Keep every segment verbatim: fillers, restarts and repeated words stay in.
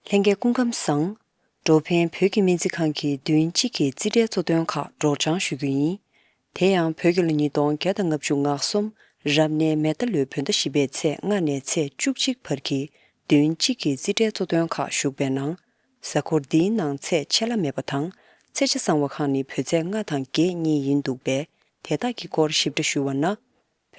ལྷན་རྒྱས་སྐུ་ཁམས་བཟང་། འགྲོ་ཕན་བོད་ཀྱི་སྨན་རྩིས་ཁང་གིས་བདུན་གཅིག་གི་རྩིས་ཁྲའི་གཙོ་དོན་ཁག་སྒྲོག་སྦྱང་ཞུ་རྒྱུ་ཡིན། དེ་ཡང་བོད་རྒྱལ་ལོ་ཉིས་སྟོང་བརྒྱ་དང་ལྔ་བཅུ་ང་གསུམ་རབ་གནས་མེ་རྟ་ལོའི་བོད་ཟླ་བཞི་པའི་ཚེས་ལྔ་ནས་ཚེས་བཅུ་གཅིག་བར་གྱི་བདུན་གཅིག་གི་རྩིས་ཁྲའི་གཙོ་དོན་ཁག་ཞུགས་པའི་ནང་། གཟའ་འཁོར་འདིའི་ནང་ཚེས་ཆད་ལྷག་མེད་པ་དང་། ཚེས་ཆ་གསང་བ་ཁག་ནི་བོད་ཚེས་ལྔ་དང་བརྒྱད་གཉིས་ཡིན་འདུག་པས། དེ་དག་གི་སྐོར་ཞིབ་ཕྲ་ཞུ་བ་ན།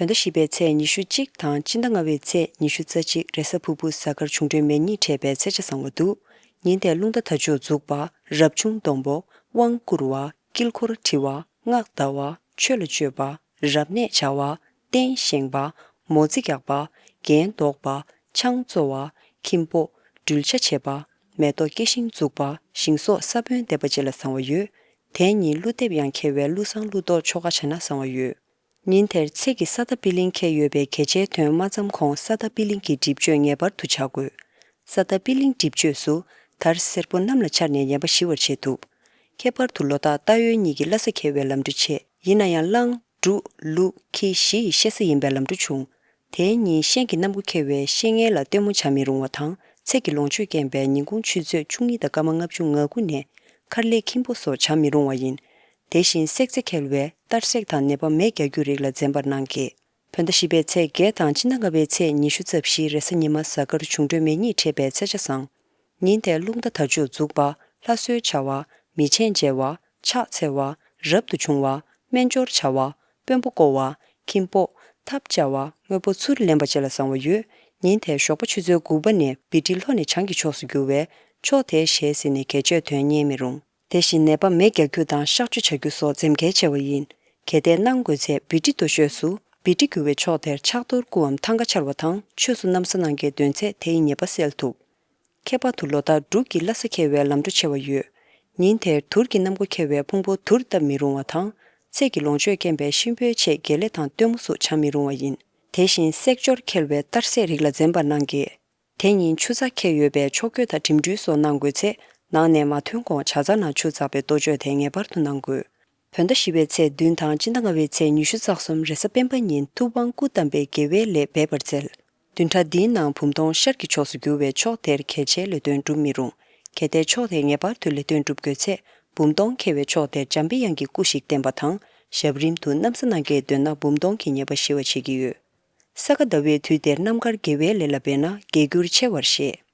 བོད་ཟླ་བཞི་པའི་ཚེས་ཉི་ཤུ་གཅིག་དང་སྤྱི་ཟླ་ལྔ་པའི་ཚེས་ཉི་ཤུ་རྩ་གཅིག་རེས་གཟའ་ཕུར་བུ་གཟའ་སྐར་འབྱུང་འཕྲོད་མེ་གཉིས་འཕྲད་པའི་ཚེས་ཆ་གསང་བ་འདུག་ཉིན་དེར་རླུང་རྟ་དར་ལྕོག་འཛུགས་པ། རབ་བྱུང་སྡོང་པོ། དབང་བསྐུར་བ། དཀྱིལ་འཁོར་བྲི་བ། སྔགས་བཟླ་བ། མཆོད་ལ་སྤྱོད་པ། རབ་གནས་བྱ་བ། རྟེན་བཞེངས་པ། མོ་རྩིས་རྒྱག་པ། རྒྱན་འདོགས་པ། ཆང་བཙོ་བ། ཁྱིམ་སྤོ། སྦྲུལ་ཆ་བྱེད་པ། མེ་ཏོག་སྐྱེ་ཤིང་འཛུགས་པ། ཞིང་སོགས་ས་བོན་འདེབས་པ་བཅས་ལ་གསང་བ་ཡོད། དེ་ཉིན་ཀླུ་འདེབས་ཡང་འཁེལ་བས་ཀླུ་བསང་ཀླུ་གཏོར་ཆོ་ག་བྱས་ན་གསང་བ་ཡོད། ཉིན་དེར་ཚེ་གི་ས་མཐའ་པི་ལིང་འཁེལ་ཡོད་པས་གལ་ཆེའི་དོན་མ་བརྩམས་གོང་ས་མཐའ་པི་ལིང་གི་སྒྲིབ་གཅོད་ངེས་པར་དུ་བྱ་དགོས། ས་མཐའ་པི་ལིང་སྒྲིབ་གཅོད་སུ་དར་སེར་པོ་གནམ་ལ་འཕྱར་ནས་ཉེས་པ་ཞི་བར་བྱེད་ཐུབ། ཁྱད་པར་དུ་ལོ་རྟགས་རྟ་ཡོས་གཉིས་ཀྱི་བླ་གཟའ་འཁེལ་བའི་ལམ་འགྲོ་ཆེ། ཡིན་ན་ཡང་གླང་འབྲུག་ལུག་ཁྱི་བཞི་ཡི་གཤེད་གཟའ་ཡིན་པའི་ལམ་འགྲོ་བྱུང་། དེའི་ཉིན་ཤན་གྱི་གནམ་སྒོ་འཁེལ་བས་ཤེད་ངན་ལ་སྟོན་མོ་བྱ་མི་རུང་བ་དང་ཚེས་ཀྱི་ལོངས་སྤྱོད་རྐྱེན་པས་ཉིན་གུང་ཆུ་ཚོད་བཅུ་གཉིས་དང་སྐར་མ་ལྔ་བཅུ་ང་དགུ་ནས་མཁར་ལས་ཁྱིམ་སྤོ་སོགས་བྱ་མི་རུང་བ་ཡིན། དེ་བཞིན་སྲེག་རྩེ་འཁེལ་བས་གཏར་སྲེག་དང་ནད་པ་མེ་རྒྱག་རྒྱུ་རིགས་ལ་འཛེམ་པར་གནང་གི། བོད་ཟླ་བཞི་པའི་ཚེས་བརྒྱད་དང་སྤྱི་ཟླ་ལྔ་པའི་ཚེས་ཉི་ཤུ་རྩ་བཞི་རེས་གཟའ་ཉི་མ་གཟའ་སྐར་འབྱུང་འཕྲོད་མེ་གཉིས་འཕྲད་པའི་ཚེས་ཆ་བཟང་། ཉིན་དེར་རླུང་རྟ་དར་ལྕོག་འཛུགས་པ། ལྷ་གསོལ་བྱ་བ། མི་ཆེན་མཇལ་བ། ཕྱག་འཚལ་བ། རབ་ཏུ་བྱུང་བ། སྨན་སྦྱོར་བྱ་བ། དཔོན་པོ་བསྐོ་བ། ཁྱིམ་སྤོ། ཐབ་བཅའ་བ། དངོས་པོ་ཚུར་ལེན་པ་བཅས་ལ་གསང་བ་ཡོད། ཉིན་དེར་ཞོགས་པ་ཆུ་ཚོད་དགུ་པ་ནས་བི་ཏི་ལྷོ་ནས་བྱང་གི་ཕྱོགས་སུ་རྒྱུ་བས་ཕྱོགས་དེར་ཞལ་གཟིགས་ནས་གལ་ཆེའི་དོན་གཉེར་མི་རུང་། དེ་བཞིན་ནད་པ་མེ་རྒྱག་རྒྱུ་དང་གཤག་བཅོས་བྱ་རྒྱུ་སོགས་འཛེམ་གལ་ཆེ་བ་ཡིན། གལ་ཏེ་གནང་དགོས་ཚེ་བི་ཏི་རྡོ་གཅོད་སུ་བི་ཏི་རྒྱུ་བའི་ཕྱོགས་དེར་ཕྱག་རྡོར་སྐུའམ་ཐང་ག་འཕྱར་བ་དང་ཆོས་སུ་ན་བཟའ་གནང་གལ་འདོན་ཚེ་དེའི་ཉེས་པ་སེལ་ཐུབ། ཁྱད་པར་དུ་ལོ་རྟགས་འབྲུག་གི་བླ་གཟའ་འཁེལ་བའི་ལམ་འགྲོ་ཆེ་བ་ཡོད། ཉིན་དེར་དུར་གྱི་གནམ་སྒོ་འཁེལ་བས་ཕུང་པོ་དུར་བཏབ་མི་རུང་བ་དང་། ཚེས་ཀྱི་ལོངས་སྤྱོད་རྐྱེན་པས་གཤིན་པོའི་ཆེད་དགེ་ལས་དང་སྟོན་མོ་སོགས་བྱ་མི་རུང་བ་ཡིན། དེ་བཞིན་སྲེག་སྦྱོར་འཁེལ་བས་གཏར་སྲེག་རིགས་ལ་འཛེམ་པར་གནང་གི། དེ་ཉིན་ཆུ་ཚ་འཁེལ་ཡོད་པས་ཕྱོགས་བསྐྱོད་དང་འགྲིམ་འགྲུལ་སོགས་གནང་དགོས་ཚེ་ནང་ནས་མ་ཐོན་གོང་ཇ་ཚ་ནང་ཆུ་འཛག་པའི་གཏོ་བཅོས་དེ་ངེས་པར་དུ་གནང་དགོས། བོད་ཟླ་བཞི་པའི་ཚེས་བདུན་དང་སྤྱི་ཟླ་ལྔ་པའི་ཚེས་ཉི་ཤུ་རྩ་གསུམ་རེས་གཟའ་སྤེན་པ་ཉིན་ཐུབ་དབང་སྐུ་བལྟམས་པའི་དགེ་བའི་ལས་འབད་པར་འཚལ། བདུན་ཕྲག་འདིའི་ནང་བུམ་སྟོང་ཤར་གྱི་ཕྱོགས་སུ་རྒྱུ་བས་ཕྱོགས་དེར་གལ་ཆེའི་ལས་དོན་སྒྲུབ་མི་རུང་། གལ་ཏེ་ཕྱོགས་དེར་ངེས་པར་དུ་ལས་དོན་སྒྲུབ་དགོས་ཚེ་བུམ་སྟོང་འཁེལ་བའི་ཕྱོགས་དེར་འཇམ་པའི་དབྱངས་ཀྱི་སྐུ་ཞིག་བསྟན་པ་དང་ཞབས་རིམ་དུ་ན་བཟའ་གནང་གལ་འདོན་ན་བུམ་སྟོང་གི་ཉེས་པ་ཞི་བ་བྱེད་ཀྱི་ཡོད། ས་ག་ཟླ་བའི་དུས་དེར་རྣམ་དཀར་དགེ་བའི་ལས་ལ་འབད་ན་དགེ་འགྱུར་ཆེ་བར་བཤད།